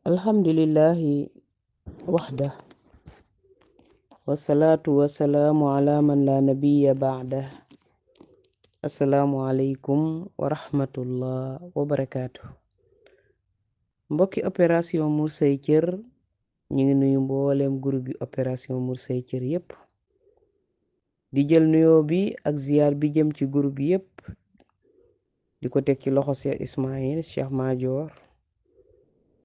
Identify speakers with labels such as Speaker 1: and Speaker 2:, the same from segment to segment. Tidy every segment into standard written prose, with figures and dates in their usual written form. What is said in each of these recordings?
Speaker 1: alhamdulillahi waxda wasalaatu wasalaamu ala man la nabiya baada. assalaamu aleykum wa rahmatullah wa barakaatu. mbokki opération Mur Say Cër ñu ngi nuyu mboolem groupe bi opération Mur Say Cër yépp di jël nuyoo bi ak ziyaar bi jëm ci groupe bi yépp di ko teg ci loxo Cheikh Ismaïl Cheikh Madior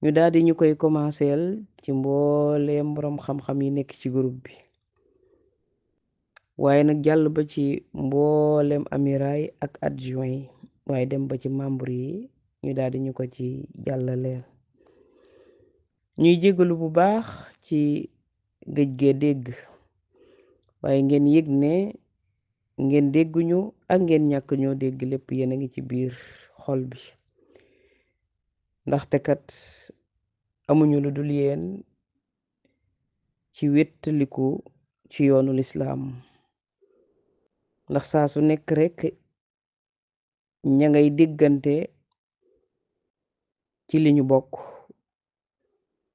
Speaker 1: ñu daldi ñu koy commenceel ci mbooleem boroom xam-xam yi nekk ci groupe bi, waaye nag jàll ba ci mbooleem amiraay ak adjoint yi, waaye dem ba ci membre yi ñu daldi ñu ko ci jàllaleel. ñuy jégalu bu baax ci gëj gee dégg, waaye ngeen yëg ne ngeen dégguñu ak ngeen ñàkk ñoo dégg lépp yéen a ngi ci biir xol bi, ndaxte kat amuñu lu dul yéen ci wéttaliku ci yoonu lislaam, ndax saa su nekk rekk ña ngay déggante ci li ñu bokk,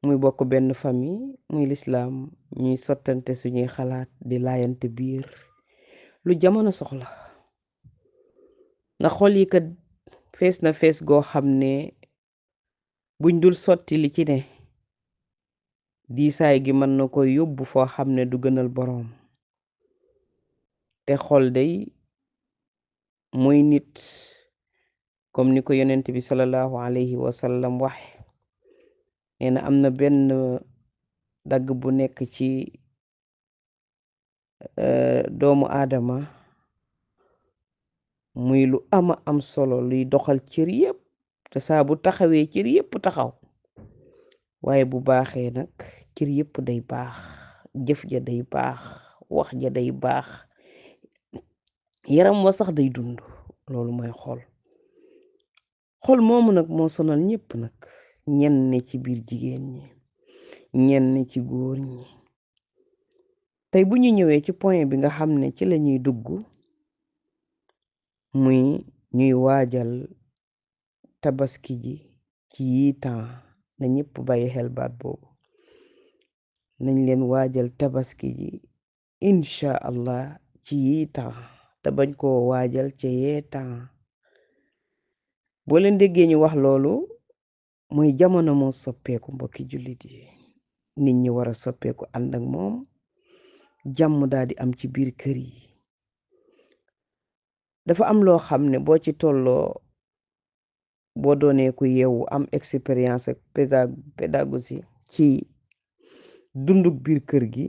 Speaker 1: muy bokk benn famille muy lislaam, ñuy sottante suñuy xalaat di laayante biir lu jamono soxla. ndax xol yi kat fees na fees goo xam ne buñ dul sotti li ci ne diisaay gi mën na koy yóbbu foo xam ne du gënal boroom. te xol day muy nit, comme ni ko yonent bi sallallahu alayhi wa sallam waxe, nee na am na benn dagg bu nekk ci doomu aadama muy lu ama am solo luy doxal cër yépp, te saa bu taxawee cër yépp taxaw. waaye bu baaxee nag cër yépp day baax, jëf ja day baax, wax ja day baax, yaram wa sax day dund. loolu mooy xol. xol moomu nag moo sonal ñépp nag, ñenn ci biir jigéen ñi, ñenn ci góor ñi. tey bu ñu ñëwee ci point bi nga xam ne ci lañuy dugg, muy ñuy waajal tabaski ji ci yi temps, na ñépp bàyyi xel baat boobu. nañ leen waajal tabaski ji incha allah ci yi temps, te bañ koo waajal ca yee temps. boo leen déggee ñu wax loolu, mooy jamono moo soppeeku mbokki jullit yi, nit ñi war a soppeeku ànd ak moom, jàmm daal di am ci biir kër yi. dafa am loo xam ne boo ci tolloo, boo doonee ku yeewu am expérience ak pédagogie ci dunduk biir kër gi,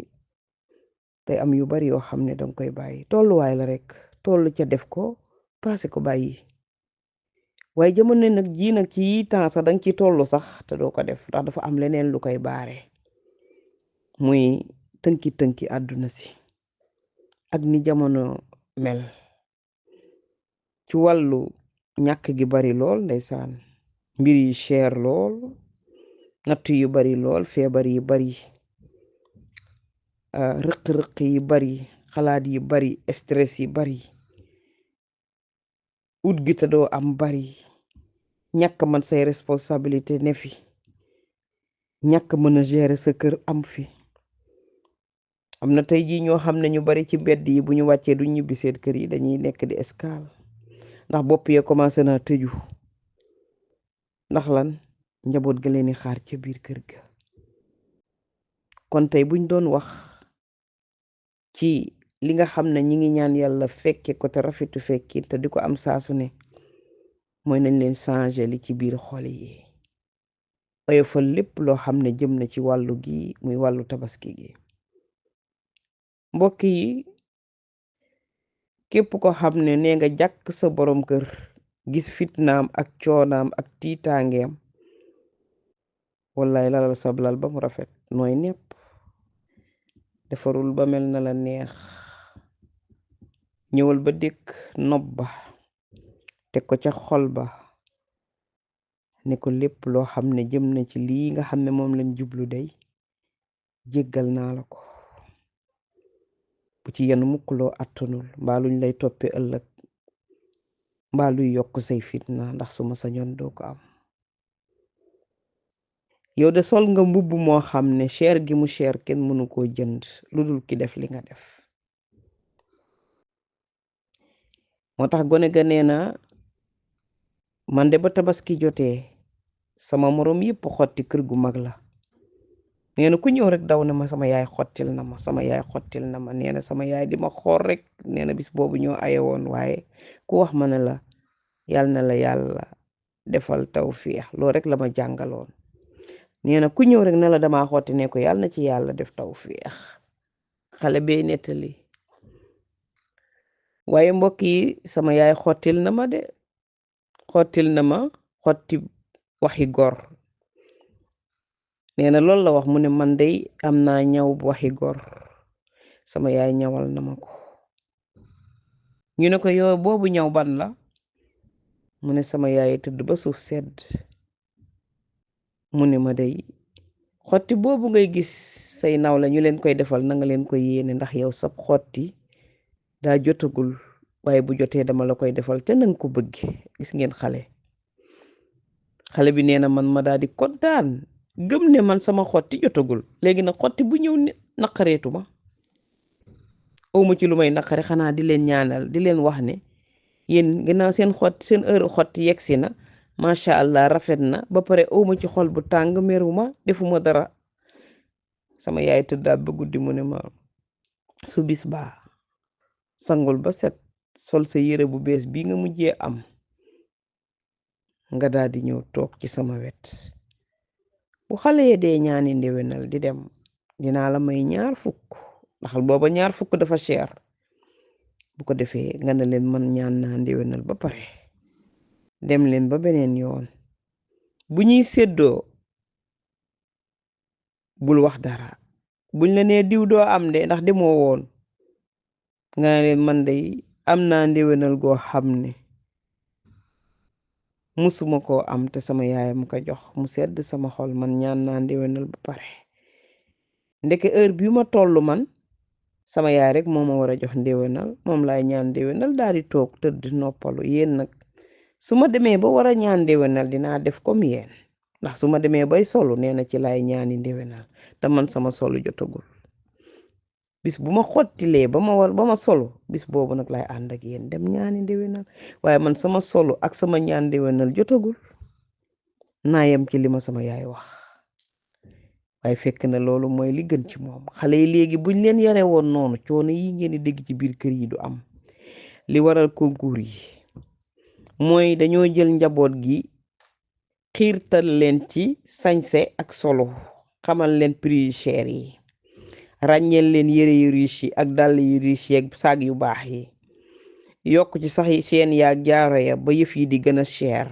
Speaker 1: te am yu bari yoo xam ne danga koy bàyyi. tolluwaay la rekk, tollu ca def ko passé ko bàyyi. waaye jamono nag ji nag ci yi temps sax danga ci tollu sax te doo ko def, ndax dafa am leneen lu koy baare, muy tënki àdduna si ak ni jamono mel. ci wàllu ñàkk gi bari lool, ndeysaan, mbir yi cher lool, natt yu bari lool, feebar yi bari, rëq-rëq yi bari, xalaat yi bari, stress yi bari, ut gi te doo am bari, ñàkk man say responsabilité ne fi, ñàkk mën a gérer sa kër am fi. am na tey jii ñoo xam ne ñu bari ci mbedd yi bu ñu wàccee du ñibbi seen kër yi, dañuy nekk di escale, ndax bopp yee commencé na tëju. ndax lan? njaboot ga leen di xaar ca biir kër ga. kon tey buñ doon wax ci li nga xam ne ñi ngi ñaan yàlla fekke ko te rafetu fekki te di ko am saasu ne, mooy nañ leen changer li ci biir xol yi, oyofal lépp loo xam ne jëm na ci wàllu gi, muy wàllu tabaski gi. mbokk yi, képp ko xam ne nee nga jàkk sa borom kër, gis fitnaam ak coonaam ak tiitaangeem, wallaay lalal sablal ba mu rafet, nooy nepp, defarul ba mel na la neex, ñëwal ba dëkk nopp ba, teg ko ca xol ba, ne ko lépp loo xam ne jëm na ci lii nga xam ne moom lañ jublu day, jéggal naa la ko. bu ci yenn mukk loo attanul, mbaa luñ lay toppee ëllëg, mbaa luy yokk say fitna, ndax suma sañoon doo ko am. yow de sol nga mbubb moo xam ne cher gi mu cher kenn mënu koo jënd lu dul ki def li nga def. moo tax gone ga nee na man de ba tabaski jotee sama moroom yëpp xotti kër gu mag la. nee na ku ñëw rek daw na ma sama yaay xottil na ma sama yaay xottil na ma nee na sama yaay di ma xool rek. nee na bis boobu ñoo aye woon waaye ku wax ma ne la yal na la yàlla defal tawfiix loolu rek la ma jàngaloon. nee na ku ñëw rek ne la dama xotti ne ko yàlla na ci yàlla def tawfiix. xale bee nettali. waaye mbokk yi sama yaay xottil na ma de xottil na ma xotti waxi gor. nee na loolu la wax mu ne man dey am naa ñaw bu waxi gor sama yaay ñawal na ma ko. ñu ne ko yow boobu ñaw ban la mu ne sama yaay tëdd ba suuf sedd mu ne ma dey xotti boobu ngay gis say naw la ñu leen koy defal na nga leen koy yéene ndax yow sab xotti daa jotagul waaye bu jotee dama la koy defal te nanga ko bëgg. gis ngeen xale bi nee na man ma daal di kontaan gëm ne man sama xotti jotagul léegi nag xotti bu ñëw naqareetu ma awma ci lu may naqare xanaa di leen ñaanal di leen wax ne yéen ginnaaw seen heure xotti yegsi na macha allah rafet na ba pare awma ci xol bu tàng meruma defuma dara. sama yaay tëddaa ba guddi mu ne ma su bis baa sangul ba set sol sa yére bu bees bii nga mujjee am nga daal di ñëw toog ci sama wet bu xale yi dee ñaani ndewenal di dem dinaa la may 20 ndax booba 20 dafa cher. bu ko defee nga ne leen man ñaan naa ndewenal ba pare dem leen ba beneen yoon bu ñuy séddoo bul wax dara buñ la nee diw doo am de ndax demoo woon nga ne leen man de am naa ndewenal goo xam ne musuma koo am te sama yaay mu ko jox mu sedd sama xol man ñaan naa ndewenal ba pare. ndeke heure bi ma toll man sama yaay rek moo ma war a jox ndewenal moom laay ñaan ndewenal daal di toog tëdd noppalu. yéen nag su ma demee ba war a ñaan ndewenal dinaa def comme yéen ndax su ma demee bay solu nee na ci laay ñaani ndewenal te man sama solu jotagul. bis bu ma xottilee ba ma solu bis boobu nag laay ànd ak yéen dem ñaani ndewenal waaye man sama solu ak sama ñaan ndewenal jotagul naa yem ci li ma sama yaay wax. waaye fekk na loolu mooy li gën ci moom. xale yi léegi buñ leen yare woon noonu coono yi ngeen di dégg ci biir kër yi du am. li waral concours yi mooy dañoo jël njaboot gi xiirtal leen ci sañse ak solo xamal leen prix yu cher yi ràññeel leen yére yu riche yi ak dàll yu riche yi ak saag yu baax yi yokk ci sax seen yaag jaaro ya ba yëf yi di gën a cher.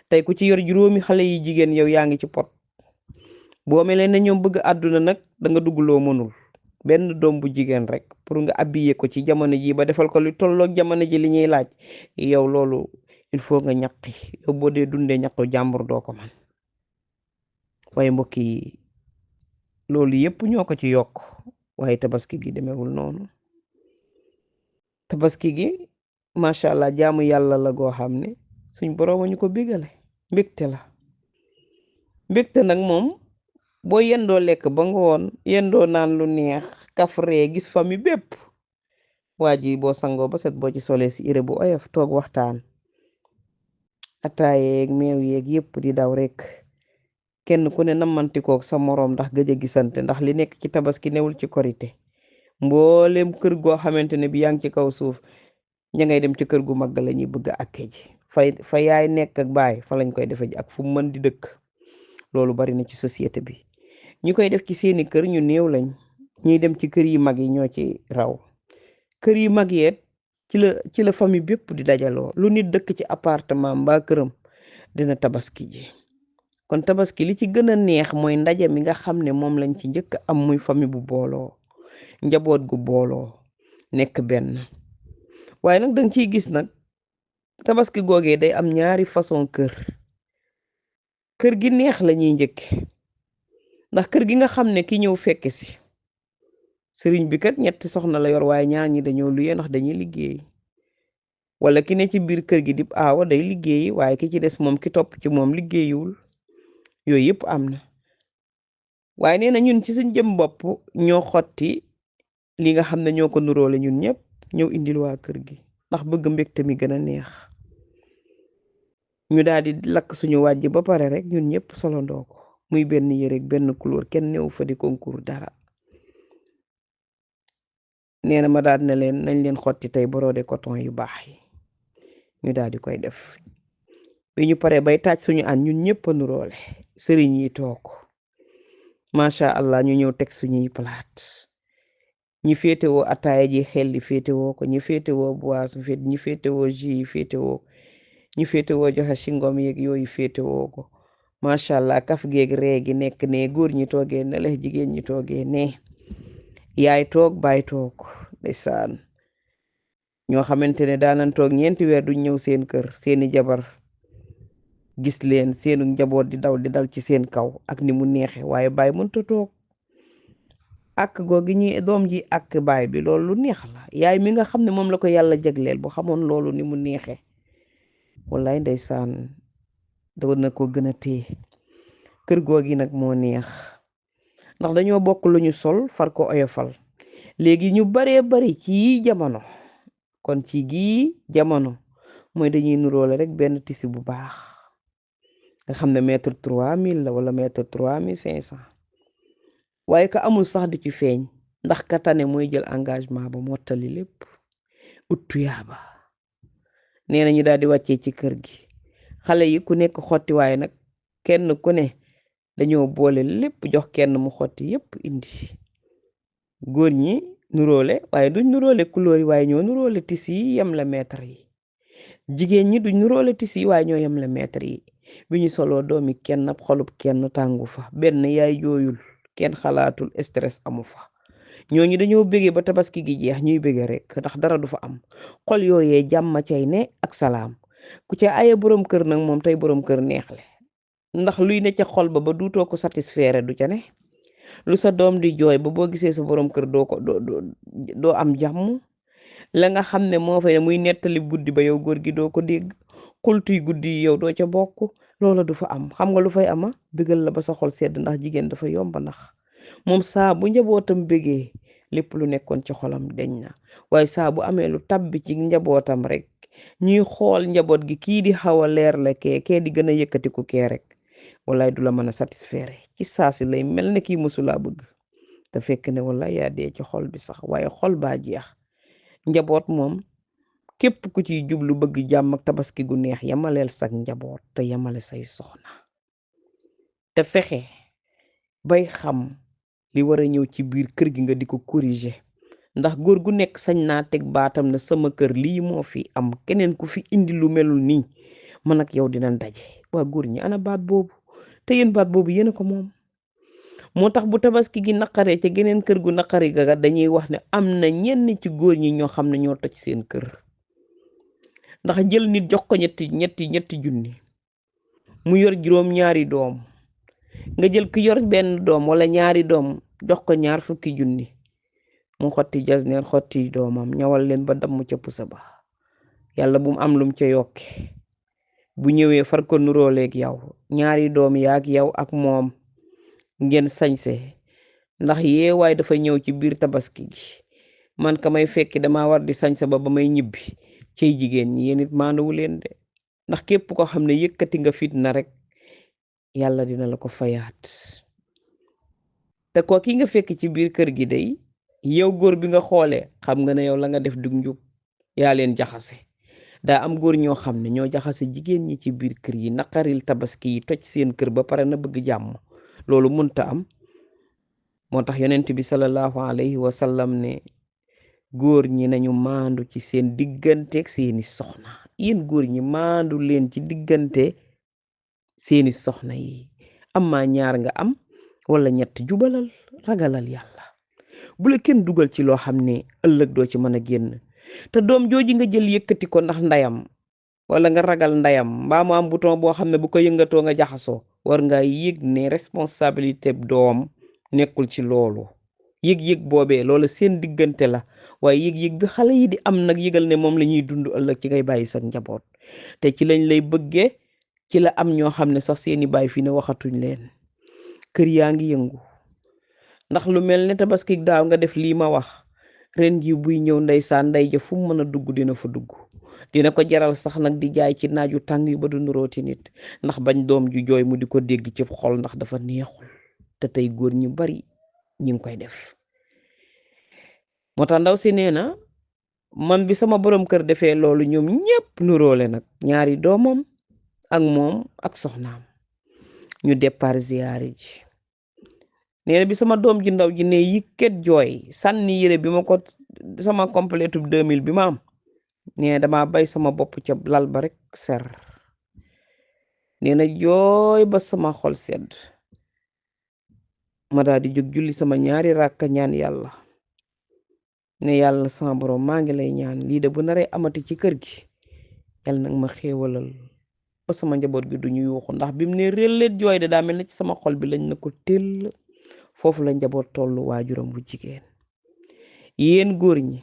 Speaker 1: tey ku ci yor juróomi xale yi jigéen yow yaa ngi ci pot. boo mel ne ñoom bëgg àdduna nag da nga dugg loo mënul. benn doom bu jigéen rek pour nga habillé ko ci jamono ji ba defal ko lu tolloog jamono ji li ñuy laaj yow loolu il faut nga ñaqi yow boo dee dundee ñaqu jàmbur doo ko man. waaye mbokk yi loolu yépp ñoo ko ci yokk waaye tabaski gi demewul noonu. tabaski gi macha allah jaamu yàlla la goo xam ne suñ borooma ñu ko bégale mbégte la. mbégte nag moom boo yendoo lekk ba ngoon yendoo naan lu neex kafree gis famille bépp waa ji boo sangoo ba set boo ci solee si yére bu oyof toog waxtaan ataayeeg meew yeeg yépp di daw rek kenn ku ne namantikook sa moroom ndax gëj a gisante ndax li nekk ci tabaski newul ci korite. mboolem kër goo xamante ne bi yaa ngi ci kaw suuf ña ngay dem ci kër gu mag la ñuy bëgg a akke ji fa yaay nekk ak baay fa lañ koy defe ji ak fu mu mën di dëkk. loolu bari na ci société bi ñu koy def ci seeni kër ñu néew lañ ñuy dem ci kër yi mag yi ñoo ci raw. kër yi mag yeet ci la famille bépp di dajaloo lu nit dëkk ci appartement mbaa këram dina tabaski ji. kon tabaski li ci gën a neex mooy ndaje mi nga xam ne moom lañ ci njëkk am muy famille bu booloo njaboot gu booloo nekk benn. waaye nag danga ciy gis nag tabaski googee day am ñaari façon kër gi neex la ñuy njëkke ndax kër gi nga xam ne ki ñëw fekke si sëriñ bi kat 3 soxna la yor waaye ñaar ñi dañoo luye ndax dañuy liggéey wala ki ne ci biir kër gi di aawa day liggéey waaye ki ci des moom ki topp ci moom liggéeyul. yooyu yëpp am na waaye nee na ñun ci suñ jëm bopp ñoo xotti li nga xam ne ñoo ko nuróole ñun ñëpp ñëw indil waa kër gi ndax bëgg mbégte mi gën a neex ñu daal di lakk suñu wàjj ba pare rek ñun ñëpp solandoo ko muy benn yére ak benn couleur kenn newu fa di concours dara nee na ma daal ne leen nañ leen xotti tey brodé coton yu baax yi ñu daal di koy def bi ñu paree bay taaj suñu an ñun ñëpp a nuróole sëriñ yi toog macha allah ñu ñëw teg suñuy palaat ñi féetewoo ataaya ji xel li féetewoo ko ñi féetewoo boisson ñi féetewoo jus yi féetewoo ñi féetewoo joxe singom yeeg yooyu féetewoo ko macha allah kaf geeg ree gi nekk ne góor ñi toogee ne la jigéen ñi toogee ne yaay toog baay toog ndeysaan ñoo xamante ne daanan toog 4 weer duñ ñëw seen kër seeni jabar gis leen seenu njaboot di dal ci seen kaw ak ni mu neexe waaye baay mënta toog ak googi ñi doom ji ak baay bi loolu lu neex la yaay mi nga xam ne moom la ko yàlla jagleel bu xamoon loolu ni mu neexe wallaay ndeysaan doon na ko gën a téye kër googi nag moo neex ndax dañoo bokk lu ñu sol far ko oyofal léegi ñu baree bari ci jamono kon ci gii jamono mooy dañuy nuróole rek benn tisi bu baax nga xam ne mètre 3000 la wala mètre 3500 waaye ka amul sax di ci feeñ ndax ka tane mooy jël engagement ba mottali lépp ut tuyaaba nee na ñu daal di wàccee ci kër gi xale yi ku nekk xotti waaye nag kenn ku ne dañoo boole lépp jox kenn mu xotti yépp indi góor ñi nuróole waaye duñ nuróole couleur yi waaye ñoo nuróole tis yi yem la mètre yi jigéen ñi duñ nuróole tis yi waaye ñoo yem la mètre yi bi ñu soloo doomi kenn ab xolub kenn tàngu fa benn yaay jooyul kenn xalaatul stress amu fa ñooñu dañoo bëggee ba tabaski gi jeex ñuy bëggee rek ndax dara du fa am xol yooyee jàmm cay ne ak salaam ku ca aye borom kër nag moom tey borom kër neexle ndax luy ne ca xol ba duutoo ko satisfaire du ca ne lu sa doom di jooy ba boo gisee sa borom kër doo am jàmm la nga xam ne moo fay ne muy nettali guddi ba yow góor gi doo ko dégg xultuy guddi yi yow doo ca bokk loola du fa am xam nga lu fay ama bëggal la ba sa xol sedd ndax jigéen dafa yomba ndax moom saa bu njabootam bëggee lépp lu nekkoon ci xolam deñ na waaye saa bu amee lu tabbi ci njabootam rek ñuy xool njaboot gi kii di xaw a leer la kee di gën a yëkkatiku kee rek wallaay du la mën a satisfaire ci saa si lay mel ne kii mësulaa bëgg te fekk ne wallaay yaa dee ci xol bi sax waaye xol baa jeex njaboot moom képp ku ciy jublu bëgg jàmm ak tabaski gu neex yamaleel sak njaboot te yamale say soxna te fexe bay xam li war a ñëw ci biir kër gi nga di ko corriger ndax góor gu nekk sañ naa teg baatam na sama kër lii moo fi am keneen ku fi indi lu melul nii man ak yow dinañ daje waa góor ñi ana baat boobu te yéen baat boobu yéen a ko moom moo tax bu tabaski gi naqaree ca geneen kër gu naqari ga dañuy wax ne am na ñenn ci góor ñi ñoo xam ne ñoo toj seen kër ndax jël nit jox ko ñetti junni mu yor juróom-ñaari doom nga jël ki yor benn doom wala ñaari doom jox ko 20 junni mu xotti jasneer xotti doomam ñawal leen ba damm ca pusa ba yàlla bu mu am lum ca yokke bu ñëwee far ko nuróoleeg yow ñaari doom yaak yow ak moom ngeen sañse ndax yeewaay dafa ñëw ci biir tabaski gi man ka may fekki dama war di sañse ba may ñibbi cey jigéen ñi yéen it maanduwu leen de ndax képp ko xam ne yëkkati nga fitna rek yàlla dina la ko fayaat te ko ki nga fekk ci biir kër gi day yow góor bi nga xoolee xam nga ne yow la nga def dug njub yaa leen jaxase daa am góor ñoo xam ne ñoo jaxase jigéen ñi ci biir kër yi naqaril tabaski yi toj seen kër ba pare na bëgg jàmm loolu mënta am moo tax yonent bi sallallahu alayhi wa sallam ne góor ñi nañu maandu ci seen digganteeg seeni soxna yéen góor ñi maandu leen ci diggante seeni soxna yi amma ñaar nga am wala ñett jubalal ragalal yàlla bu la kenn dugal ci loo xam ne ëllëg doo ci mën a génn te doom jooji nga jël yëkkati ko ndax ndayam wala nga ragal ndayam mbaa mu am bouton boo xam ne bu ko yëngatoo nga jaxasoo war ngaa yëg ne responsabilité doom nekkul ci loolu yëg-yëg boobee loola seen diggante la waaye yëg-yëg bi xale yi di am nag yëgal ne moom la ñuy dund ëllëg ci ngay bàyyi sa njaboot te ci lañ lay bëggee ci la am ñoo xam ne sax seeni baay fi ne waxatuñ leen kër yaa ngi yëngu ndax lu mel ne tabaski daaw nga def lii ma wax ren ji buy ñëw ndeysaan ndey ja fu mu mën a dugg dina fa dugg, dina ko jaral sax nag di jaay ci naaju tàng yu ba du nurooti nit ndax bañ doom ju jooy mu di ko dégg ci xol ndax dafa neexul. te tey góor ñu bari ñi ngi koy def. moo tax ndaw si nee na man bi sama borom kër defee loolu ñoom ñépp nuroole nag ñaari doomam ak moom ak soxnaam ñu départ ziyaare ji. nee na bi sama doom ji ndaw ji ne yikket jooy sànni yére bi ma ko sama complétu 2000 bi ma am nee dama bay sama bopp ca lal ba rek ser. nee na jooy ba sama xol sedd ma daal di jóg julli sama ñaari ràkka ñaan yàlla ne yàlla sama borom maa ngi lay ñaan lii de bu naree amati ci kër gi yàlla nag ma xéewalal ba sama njaboot gi duñu yuuxu ndax bi mu ne relleet jooy de daa mel ne ci sama xol bi lañ na ko tell. foofu la njaboot tollu waajuram bu jigéen. yéen góor ñi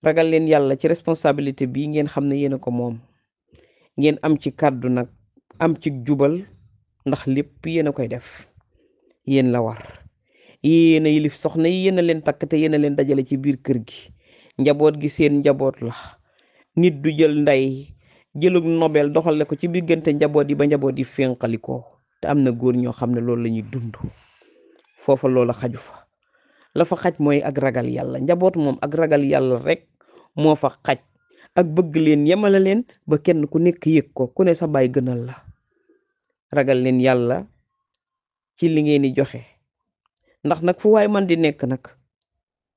Speaker 1: ragal leen yàlla ci responsabilité bi ngeen xam ne yéen a ko moom ngeen am ci kàddu nag am ci jubal ndax lépp yéen a koy def yéen la war. yéen a yilif soxna yi yéen a leen takk te yéen a leen dajale ci biir kër gi njaboot gi seen njaboot la. nit du jël ndey jëlug nobel doxale ko ci diggante njaboot yi ba njaboot yi fénqalikoo te am na góor ñoo xam ne loolu la ñuy dund. foofa loola xaju fa la fa xaj mooy ak ragal yàlla. njaboot moom ak ragal yàlla rek moo fa xaj ak bëgg leen yemale leen ba kenn ku nekk yëg ko ku ne sa baay gënal la. ragal leen yàlla ci li ngeen di joxe ndax nag fu waay man di nekk nag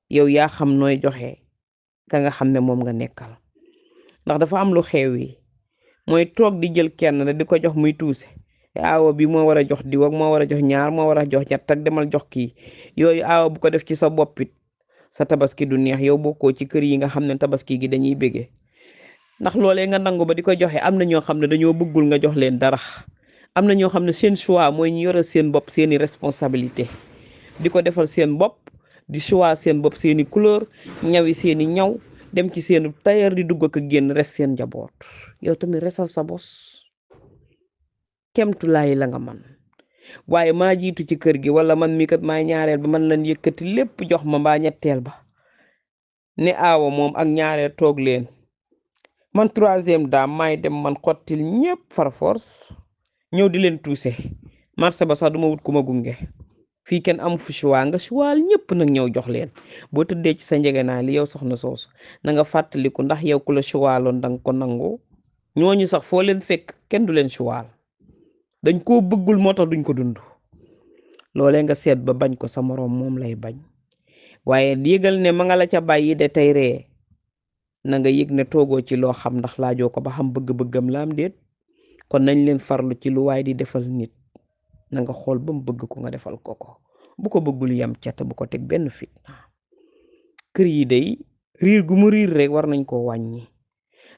Speaker 1: yow yaa xam nooy joxe ka nga xam ne moom nga nekkal. ndax dafa am lu xew yi mooy toog di jël kenn di ko jox muy tuuse aawa bi moo war a jox diw ak moo war a jox ñaar moo war a jox ñett ak demal jox kii yooyu aawa bu ko def ci sa boppit sa tabaski du neex. yow bokkoo ci kër yi nga xam ne tabaski gi dañuy bége ndax loolee nga nangu ba di ko joxe am na ñoo xam ne dañoo bëggul nga jox leen dara. am na ñoo xam ne seen choix mooy ñu yore seen bopp seeni responsabilité di ko defal seen bopp di choix seen bopp seeni couleur ñawi seeni ñaw dem ci seen tailleur di dugg ak génn res seen njaboot. yow tamit resal sa bos kemtulaay la nga man waaye maa jiitu ci kër gi wala man mi kat maay ñaareel ba man lan yëkkati lépp jox ma mbaa ñetteel ba ne aawa moom ak ñaareel toog leen man troisième daam maay dem man xottil ñépp far force ñëw di leen tuuse marché ba sax duma wut ku ma gunge. fii kenn amu fu choix nga choix ñépp nag ñëw jox leen. boo tëddee ci sa njegenaay li yow soxna soosu na nga fàttaliku ndax yow ku la choix loon danga ko nangu. ñooñu sax foo leen fekk kenn du leen choix dañ koo bëggul moo tax duñ ko dund. loolee nga seet ba bañ ko sa moroom moom lay bañ waaye yëgal ne ma nga la ca bàyyi de tey ree na nga yëg ne toogoo ci loo xam ndax laajoo ko ba xam bëgg-bëggam la am déet. kon nañ leen farlu ci lu waay di defal nit na nga xool ba mu bëgg ko nga defal ko ko bu ko bëggul yam cata bu ko teg benn fitna. kër yi day riir gu mu riir rek war nañ koo wàññi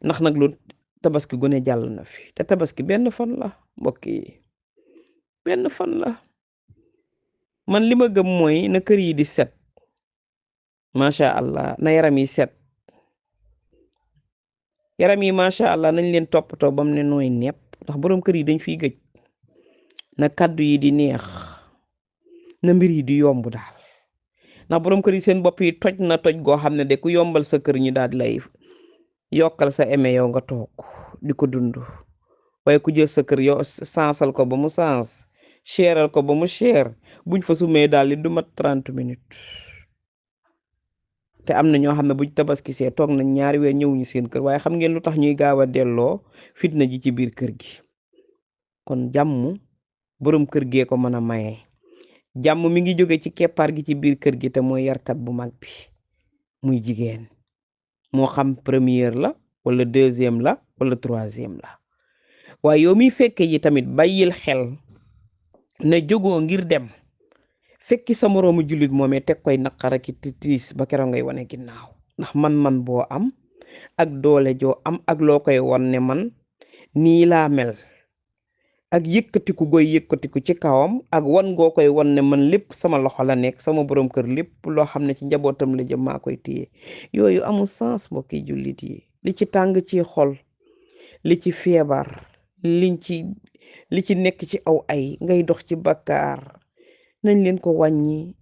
Speaker 1: ndax nag lu tabaski gone jàll na fi te tabaski benn fan la mbokk yi benn fan la. man li ma gëm mooy na kër yi di set macha allah na yaram yi set yaram yi macha allah nañ leen toppatoo bam ne nooy nepp ndax boroom kër yi dañ fiy gëj. na kàddu yi di neex na mbir yi di yomb daal ndax boroom kër yi seen bopp yi toj na toj goo xam ne de ku yombal sa kër ñu daal lay yokkal sa eme yow nga toog di ko dund waaye ku jël sa kër yow sansal ko ba mu sans cheral ko ba mu cher buñ fa sumee daal li du mat 30 minutes. te am na ñoo xam ne buñ tabaski see toog nañ ñaari weer ñëwuñu seen kër waaye xam ngeen lu tax ñuy gaaw a delloo fitna ji ci biir kër gi. kon jàmm boroom kër gee ko mën a maye. jàmm mi ngi jóge ci keppaar gi ci biir kër gi te mooy yarkat bu mag bi muy jigéen moo xam première la wala deuxième la wala troisième la. waaye yow miy fekke ji tamit bàyyil xel ne jógoo ngir dem fekki sa moroomu jullit moomee teg koy naqara ki tiis ba keroog ngay wane ginnaaw ndax man boo am ak doole joo am ak loo koy won ne man nii laa mel ak yëkkatiku goy yëkkatiku ci kawam ak wan ngoo koy wan ne man lépp sama loxo la nekk sama borom kër lépp loo xam ne ci njabootam la jëm maa koy téye yooyu amul sens mbokki jullit yi. li ci tàng ci xol li ci feebar li ci nekk ci aw ay ngay dox ci bakkaar nañ leen ko wàññi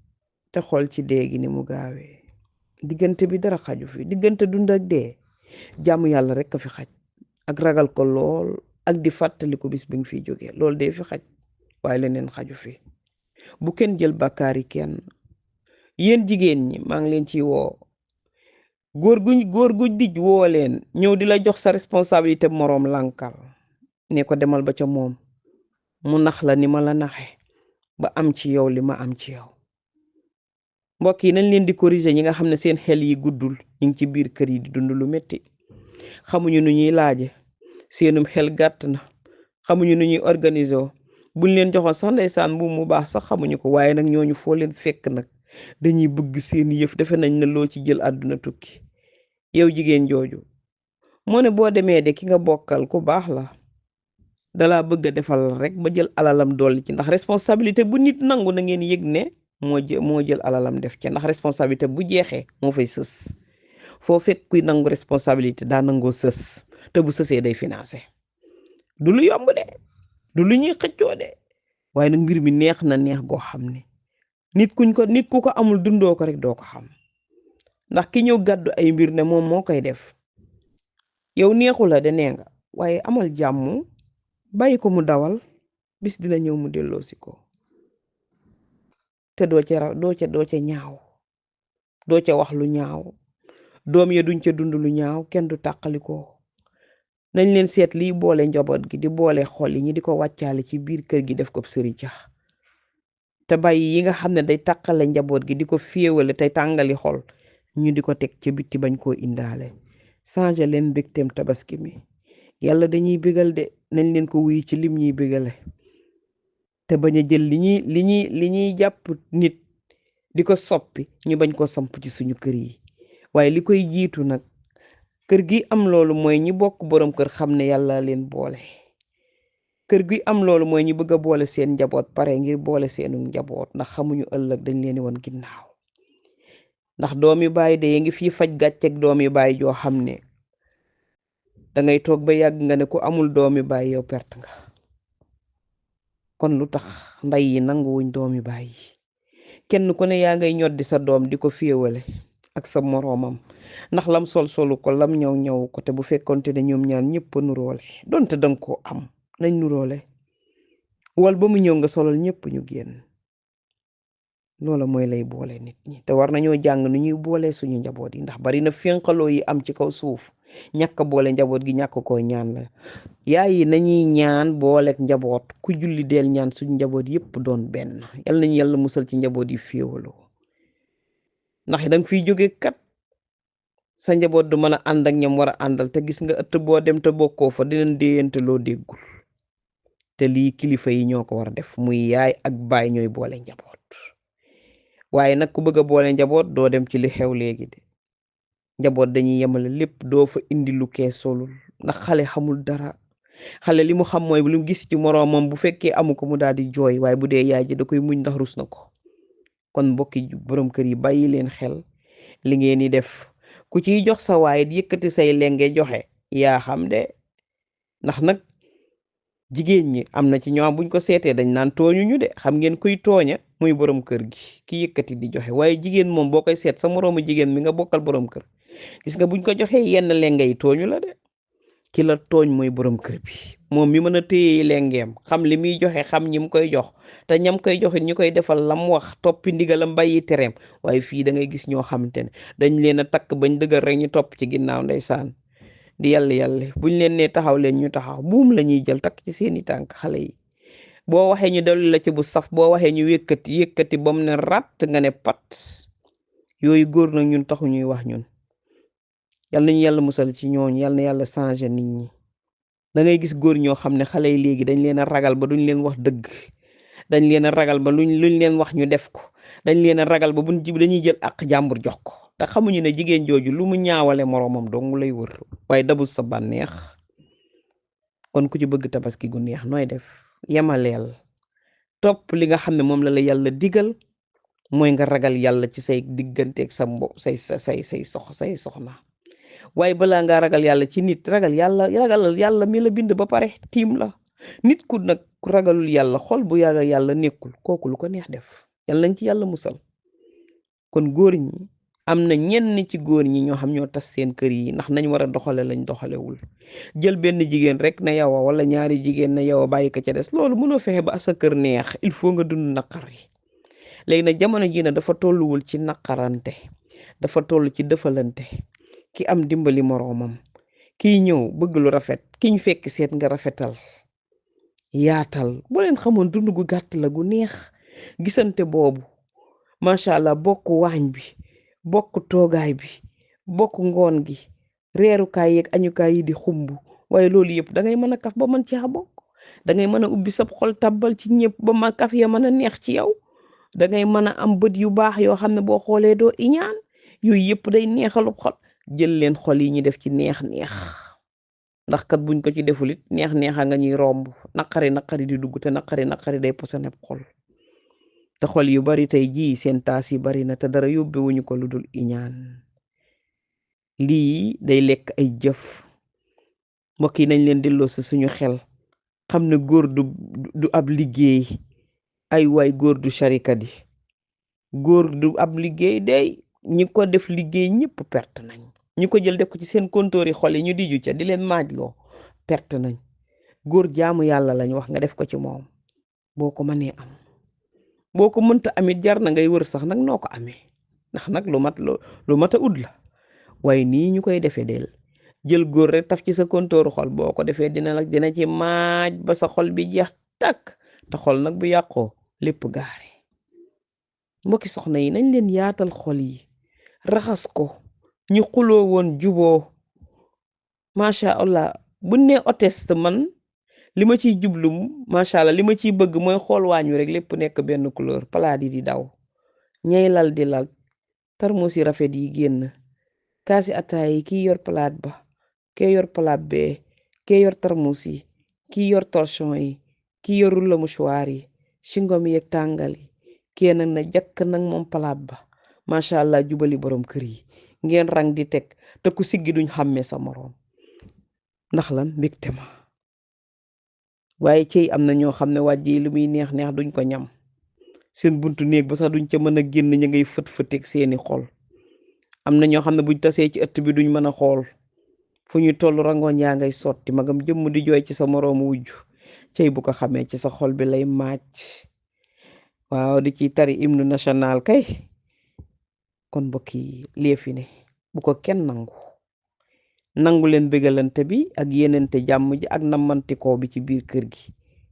Speaker 1: te xool ci dee gi ni mu gaawee. diggante bi dara xaju fi, diggante dund ak dee jaamu yàlla rek a fi xaj ak ragal ko lool ak di fàttaliku bis bi nga fiy jógee loolu dee fi xaj waaye leneen xaju fi. bu kenn jël bàkkaar yi kenn. yéen jigéen ñi maa ngi leen ciy woo góor gu dij woo leen ñëw di la jox sa responsabilité moroom lànkal ne ko demal ba ca moom mu nax la ni ma la naxe ba am ci yow li ma am ci yow. mbokk yi nañ leen di corriger ñi nga xam ne seen xel yi guddul ñu ngi ci biir kër yi di dund lu metti xamuñu nu ñuy laaje seenum xel gàtt na xamuñu nu ñuy organiser buñ leen joxoon sax ndeysaan mbuum mu baax sax xamuñu ko waaye nag ñooñu foo leen fekk nag dañuy bëgg seen yëf defe nañ ne loo ci jël àdduna tukki. yow jigéen jooju moo ne boo demee de ki nga bokkal ku baax la dalaa bëgg a defal rek ba jël alalam dolli ci ndax responsabilité bu nit nangu na ngeen yëg ne moo jël alalam def ci ndax responsabilité bu jeexee moo fay sës. foo fekk kuy nangu responsabilité daa nangoo sës te bu sësee day financé. du lu yomb de du lu ñuy xëccoo de waaye nag mbir mi neex na neex goo xam ne nit ku ko amul dundoo ko rek doo ko xam ndax ki ñëw gàddu ay mbir ne moom moo koy def yow neexu la de nee nga waaye amal jàmm bàyyi ko mu dawal bis dina ñëw mu delloosi ko te doo ca ñaaw doo ca wax lu ñaaw doom ya duñ ca dund lu ñaaw kenn du tàqalikoo. nañ leen seet liy boole njaboot gi di boole xol yi ñi di ko wàccaale ci biir kër gi def ko sëriñ ca te bàyyi yi nga xam ne day tàqale njaboot gi di ko féewale tey tàngali xol ñu di ko teg ca bitti bañ koo indaale. changé leen mbégteem tabaski mi yàlla dañuy bégal de nañ leen ko wuyu ci lim ñuy bégale te bañ a jël li ñuy jàpp nit di ko soppi ñu bañ ko samp ci suñu kër yi waaye li koy jiitu nag kër gi am loolu mooy ñi bokk boroom kër xam ne yàlla leen boole. kër gi am loolu mooy ñi bëgg a boole seen njaboot pare ngir boole seenu njaboot ndax xamuñu ëllëg dañ leen woon ginnaaw ndax doomi baay de ngi fii faj gàcceeg doomi baay joo xam ne dangay toog ba yàgg nga ne ku amul doomi baay yow perte nga. kon lu tax ndey yi nanguwuñ doomi baay yi kenn ku ne yaa ngay ñoddi sa doom di ko féewale ak sa moroomam ndax lam solu ko lam ñaw ko te bu fekkonte ne ñoom ñaan ñëpp a nuroole donte danga ko am nañ nuroole wal ba mu ñëw nga solal ñëpp ñu génn. loola mooy lay boole nit ñi te war nañoo jàng nu ñuy boole suñu njaboot yi ndax bari na fénqaloo yi am ci kaw suuf ñàkk boole njaboot gi ñàkk koo ñaan la. yaay yi nañuy ñaan booleek njaboot ku julli del ñaan suñu njaboot yëpp doon benn yal nañu yàlla musal ci njaboot yi féewaloo ndax danga fiy jóge kat sa njaboot du mën a ànd ak ñam war a àndal te gis nga ëtt boo dem te bokkoo fa dinañ déyante loo déggul te lii kilifa yi ñoo ko war a def muy yaay ak baay ñooy boole njaboot. waaye nag ku bëgg a boole njaboot doo dem ci li xew léegi de njaboot dañuy yemale lépp doo fa indi lu kee solul ndax xale xamul dara xale li mu xam mooy lu mu gis ci moroomam bu fekkee amu ko mu daal di jooy waaye bu dee yaay ji da koy muñ ndax rus na ko. kon mbokki borom kër yi bàyyi leen xel li ngeen di def ku ciy jox sa waaye di yëkkati say lenge joxe yaa xam de ndax nag jigéen ñi am na ci ñoom buñ ko seetee dañ naan tooñu ñu de xam ngeen kuy tooña muy borom kër gi ki yëkkati di joxe waaye jigéen moom boo koy seet sa moroomu jigéen mi nga bokkal borom kër gis nga buñ ko joxee yenn lenge yi tooñu la de ki la tooñ mooy borom kër bi moom mi mën a téye lengeem xam li muy joxe xam ñi mu koy jox te ñam koy joxe ñu koy defal lam wax toppi ndigalam bàyyi tereem waaye fii da ngay gis ñoo xamante ne dañ leen a takk bañ dëgër rek ñu topp ci ginnaaw ndeysaan di yàlla buñ leen nee taxaw leen ñu taxaw buum la ñuy jël takk ci seeni tànk xale yi boo waxee ñu dellu la ci bu saf boo waxee ñu yëkkati ba mu ne rat nga ne pat yooyu góor nag ñun taxu ñuy wax ñun yal nañu yàlla musal ci ñooñu yal na yàlla changé nit ñi. da ngay gis góor ñoo xam ne xale yi léegi dañ leen a ragal ba duñ leen wax dëgg dañ leen a ragal ba luñ leen wax ñu def ko dañ leen a ragal ba buñ dañuy jël ak jàmbur jox ko te xamuñu ne jigéen jooju lu mu ñaawale moroomam dong lay wër waaye dabul sa bànneex. kon ku ci bëgg tabaski gu neex nooy def yemaleel topp li nga xam ne moom la yàlla digal mooy nga ragal yàlla ci say digganteeg sa say soxna waaye balaa ngaa ragal yàlla ci nit ragal yàlla mi la bind ba pare tiim la. nit ku nag ragalul yàlla xol bu yàlla nekkul kooku lu ko neex def yàlla nañ ci yàlla musal. kon góor ñi am na ñenn ci góor ñi ñoo xam ñoo tas seen kër yi ndax nañ war a doxale lañ doxalewul jël benn jigéen rek na yow wala ñaari jigéen na yow bàyyi ko ca des loolu mënoo fexe ba sa kër neex il faut nga dund naqar yi léegi nag jamono ji na dafa tolluwul ci naqarante dafa toll ci defalante ki am dimbali moroomam kiy ñëw bëgg lu rafet kiñ fekk seet nga rafetal yaatal boo leen xamoon dund gu gàtt la gu neex gisante boobu macha allah bokk waañ bi bokk toogaay bi bokk ngoon gi reerukaay yeeg añukaay yi di xumb waaye loolu yëpp da ngay mën a kaf ba mën caa bokk da ngay mën a ubbi sab xol tabbal ci ñëpp ba ma kaf ya mën a neex ci yow da ngay mën a am bët yu baax yoo xam ne boo xoolee doo iñaan yooyu yëpp day neexalub xol jël leen xol yi ñu def ci neex-neex ndax kat buñ ko ci defulit neex-neexa nga ñuy romb naqari di dugg te naqari day posaneb xol te xol yu bari tey jii seen taas yi bari na te dara yóbbewuñu ko lu dul iñaan lii day lekk ay jëf mbokk yi nañ leen delloo si suñu xel xam ne góor du ab liggéey ay waay góor du sharika di góor du ab liggéey day ñi ko def liggéey ñëpp perte nañ ñi ko jël def ko ci seen kontóor yi xol yi ñu diju ca di leen maajloo perte nañ góor jaamu yàlla lañ wax nga def ko ci moom boo ko mënee am boo ko mënta amit jar na ngay wër sax nag noo ko amee ndax nag lu mat a ut la waaye nii ñu koy defee del jël góor rek taf ci sa kontóoru xol boo ko defee dina ci maaj ba sa xol bi jeex takk te xol nag bu yàqoo lépp gaare mbokki soxna yi nañ leen yaatal xol yi raxas ko ñu xuloo woon juboo macha allah bu ne oteste man li ma ciy jublu macha allah li ma ciy bëgg mooy xool waañu rek lépp nekk benn couleur palaat yi di daw ñay lal di lal tarmus yi rafet yi génn kaasi ataay yi kii yor palaat ba kee yor palaat bee kee yor tarmus yi kii yor torchon yi kii yor rouleau mouchoir yi singom yi ak tàngal yi kee nag na jakk nag moom palaat ba macha allah jubali borom kër yi ngeen rang di teg te ku siggi duñ xàmmee sa moroom ndax lan mbégte ma waaye cey am na ñoo xam ne wàjj yi lu muy neex duñ ko ñam seen buntu néeg ba sax duñ ca mën a génn ña ngay fët-fëteeg seeni xol am na ñoo xam ne buñ tasee ci ëtt bi duñ mën a xool fu ñu toll rangoon yaa ngay sotti magam jëmm di jooy ci sa moroomu wujj cey bu ko xamee ci sa xol bi lay màcc waaw di ci tari hymne national kay kon mbokk yi léefi ne bu ko kenn nangu leen bégalante bi ak yenente jàmm ji ak nammantikoo bi ci biir kër gi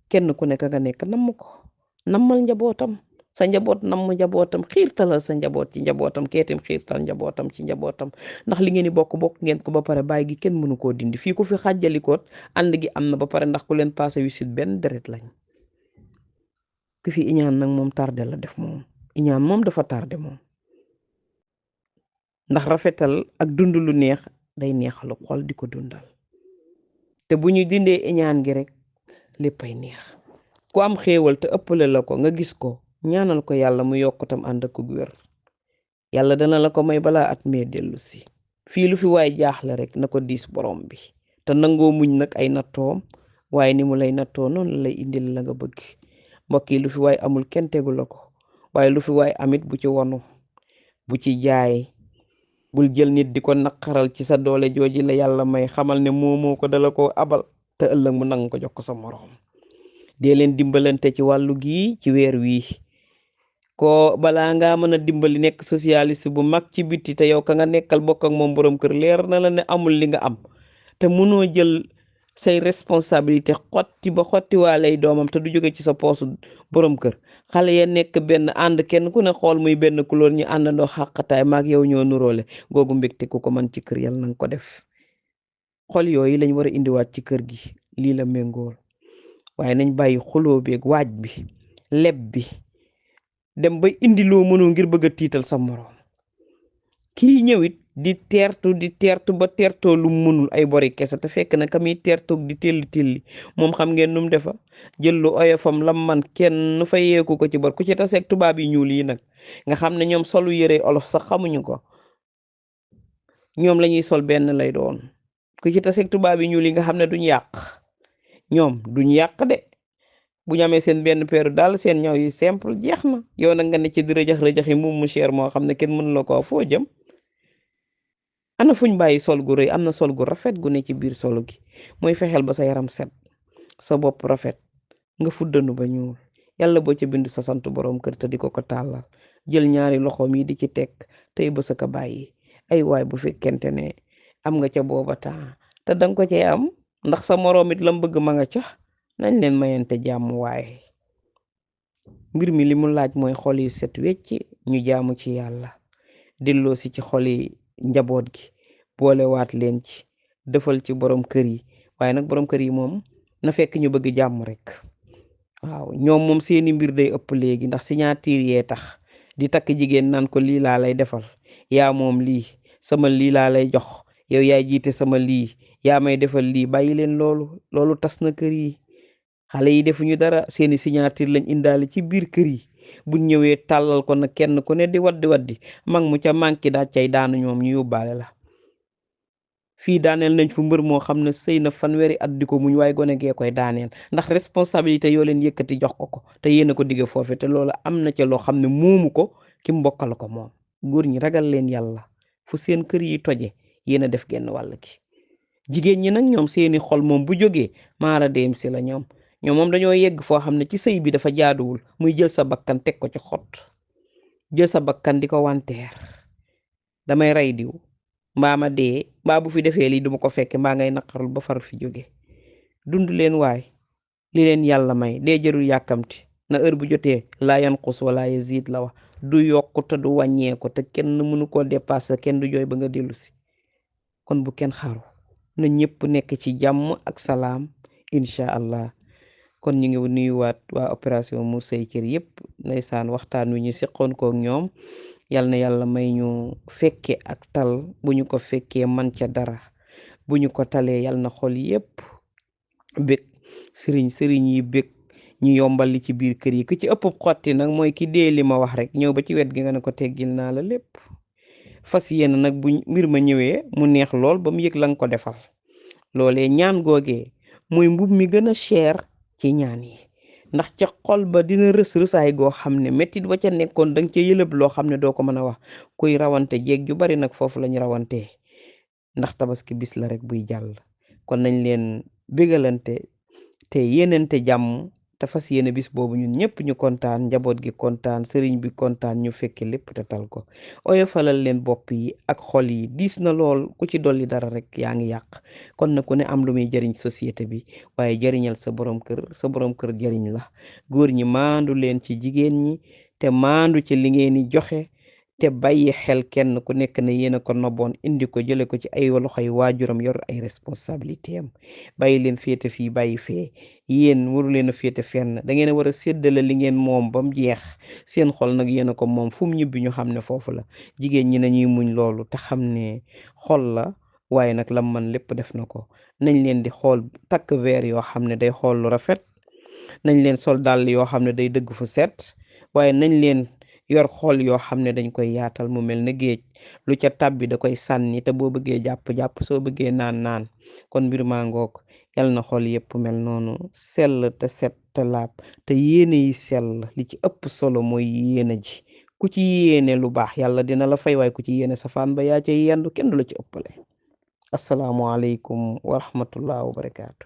Speaker 1: kenn ku nekk nga nekk namm ko nammal njabootam sa njaboot namm njabootam xiirtalal sa njaboot ci njabootam keetim xiirtal njabootam ci njabootam ndax li ngeen di bokk ngeen ko ba pare bàyyi gi kenn mënu koo dindi fii ku fi xàjjalikoot ànd gi am na ba pare ndax ku leen passé wisit benn deret lañ ku fi iñaan nag moom tardé la def moom iñaan moom dafa tardé moom ndax rafetal ak dund lu neex day neexalu xol di ko dundal te bu ñu dindee iñaan gi rek léppay neex ku am xéewal te ëppale la ko nga gis ko ñaanal ko yàlla mu yokkutam ànd ak wér yàlla dana la ko may balaa at mee dellu si fii lu fi waay jaaxle rek na ko diis borom bi te nangoo muñ nag ay nattoom waaye ni mu lay nattoo noonu la lay indil la nga bëgg mbokk yi lu fi waay amul kenn tegu la ko waaye lu fi waay amit bu ci wonu bu ci jaay bul jël nit di ko naqaral ci sa doole jooji la yàlla may xamal ne moo ko dala ko abal te ëllëg mu nang ko jox ko sa moroom dee leen dimbalante ci wàllu gii ci weer wii ko balaa ngaa mën a dimbali nekk socialiste bu mag ci biti te yow ka nga nekkal bokk ak moom borom kër leer na la ne amul li nga am te mënoo jël say responsabilité xotti waa lay doomam te du jóge ci sa poosu borom kër xale ya nekk benn ànd kenn ku ne xool muy benn couleur ñu àndandoo xàqataay maag yow ñoo nuróole googu mbégte ku ko man ci kër yàlla nanga ko def xol yooyu lañ war a indiwaat ci kër gi lii la méngool waaye nañ bàyyi xuloo beeg waaj bi leb bi dem ba indi loo mënoo ngir bëgg a tiital sa moroom kii ñëwit di teertu ba teertoo lu mënul ay bori kese te fekk na ka muy teertoog di telli moom xam ngeen num defa jël lu oyofam lam man kenn fa yeeku ko ci bor ku ci taseeg tubaab yi ñuul yi nag nga xam ne ñoom solu yëre olof sax xamuñu ko ñoom lañuy sol benn lay doon ku ci taseeg tubaab yi ñuul yi nga xam ne duñ yàq ñoom duñ yàq de bu ñu amee seen benn peeru daal seen ñaw yu simple jeex na yow nag nga ne ci di rëjax-rëjaxi mu cher moo xam ne kenn mënu la ko foo jëm ana fuñ bàyyi sol gu rëy am na sol gu rafet gu ne ci biir solo gi mooy fexeel ba sa yaram set sa bopp rafet nga fuddanu ba ñuul yàlla boo ca bindu sa sant borom kër te di ko tàllal jël ñaari loxoom yi di ci teg tey ba sa ka bàyyi ay waay bu fekkente ne am nga ca booba temps te danga ko cee am ndax sa moroom it lam bëgg ma nga ca nañ leen mayante jàmm waaye mbir mi li mu laaj mooy xol yi set wecc ñu jaamu ci yàlla delloo si ci xol yi njaboot gi boolewaat leen ci defal ci borom kër yi waaye nag borom kër yi moom na fekk ñu bëgg jàmm rek waaw ñoom moom seeni mbir day ëpp léegi ndax signature yee tax di takk jigéen naan ko lii laa lay defal yaa moom lii sama lii laa lay jox yow yaay jiite sama lii yaa may defal lii bàyyi leen loolu tas na kër yi xale yi defuñu dara seeni signature lañ indaale ci biir kër yi buñ ñëwee tàllal ko nag kenn ku ne di waddi mag mu ca manqué daa cay daanu ñoom ñu yóbbaale la fii daaneel nañ fu mbër moo xam ne sëy na fanweeri at di ko muñ waaye gone gee koy daaneel ndax responsabilité yoo leen yëkkati jox ko te yéen a ko digge foofu te loolu am na ca loo xam ne moomu ko ki mbokkal ko moom góor ñi ragal leen yàlla fu seen kër yi toje yéen a def genn wàll ki jigéen ñi nag ñoom seeni xol moom bu jógee maara deem si la ñoom moom dañoo yegg foo xam ne ci sëy bi dafa jaaduwul muy jël sa bakkan teg ko ci xot jël sa bakkan di ko wanteer damay rey diw mbaa ma dee mbaa bu fi defee lii duma ko fekke mbaa ngay naqarul ba far fi jóge dund leen waay li leen yàlla may dee jërul yàkkamti na heure bu jotee laa yanqus wala yazid la wax du yokku te du wàññeeku te kenn mënu koo dépassé kenn du jooy ba nga dellu si kon bu kenn xaru na ñëpp nekk ci jàmm ak salaam incha allah kon ñu ngi nuyuwaat waa opération Mur Say Kër yëpp ndeysaan waxtaan wi ñu seqoon kook ñoom yal na yàlla may ñu fekke ak tal bu ñu ko fekkee man ca dara bu ñu ko talee yal na xol yëpp bég sëriñ yi bég ñu yombal li ci biir kër yi ku ci ëpp xotti nag mooy ki dee li ma wax rek ñëw ba ci wet gi nga ne ko teggil naa la lépp fas yéen nag bu mbir ma ñëwee mu neex lool ba mu yëg la nga ko defal loolee ñaan googee mooy mbub mi gën a cher ci ñaan yi ndax ca xol ba dina rësaay goo xam ne mettit wa ca nekkoon danga ca yëlëb loo xam ne doo ko mën a wax kuy rawante jeeg ju bari nag foofu lañu rawantee ndax tabaski bis la rek buy jàll kon nañ leen bégalante te yéenante jàmm te fas yéene bis boobu ñun ñëpp ñu kontaan njaboot gi kontaan sëriñ bi kontaan ñu fekke lépp te tal ko oyofalal leen bopp yi ak xol yi diis na lool ku ci dolli dara rek yaa ngi yàq kon na ku ne am lu muy jëriñ société bi waaye jëriñal sa borom kër jëriñ la góor ñi maandu leen ci jigéen ñi te maandu ci li ngeen di joxe te bàyyi xel kenn ku nekk ne yéen a ko noboon indi ko jële ko ci ay loxoy waajuram yor ay responsabilité am bàyyi leen féete fii bàyyi fee yéen waru leen a féete fenn da ngeen a war a séddale li ngeen moom ba mu jeex seen xol nag yéen a ko moom fu mu ñibbi ñu xam ne foofu la jigéen ñi nañuy muñ loolu te xam ne xol la waaye nag lam man lépp def na ko nañ leen di xool takk veer yoo xam ne day xool lu rafet nañ leen sol dàll yoo xam ne day dëgg fu set waaye nañ leen yor xool yoo xam ne dañ koy yaatal mu mel ne géej lu ca tàbbi da koy sànni te boo bëggee jàpp soo bëggee naan kon mbir maa ngoog yal na xool yépp mel noonu sell te set te laab te yéene yi sell li ci ëpp solo mooy yéene ji ku ci yéene lu baax yàlla dina la fay waaye ku ci yéene safaan ba yaa cay yendu kenn du la ci ëppale asalaamualeykum wa rahmatullah wa barakaatu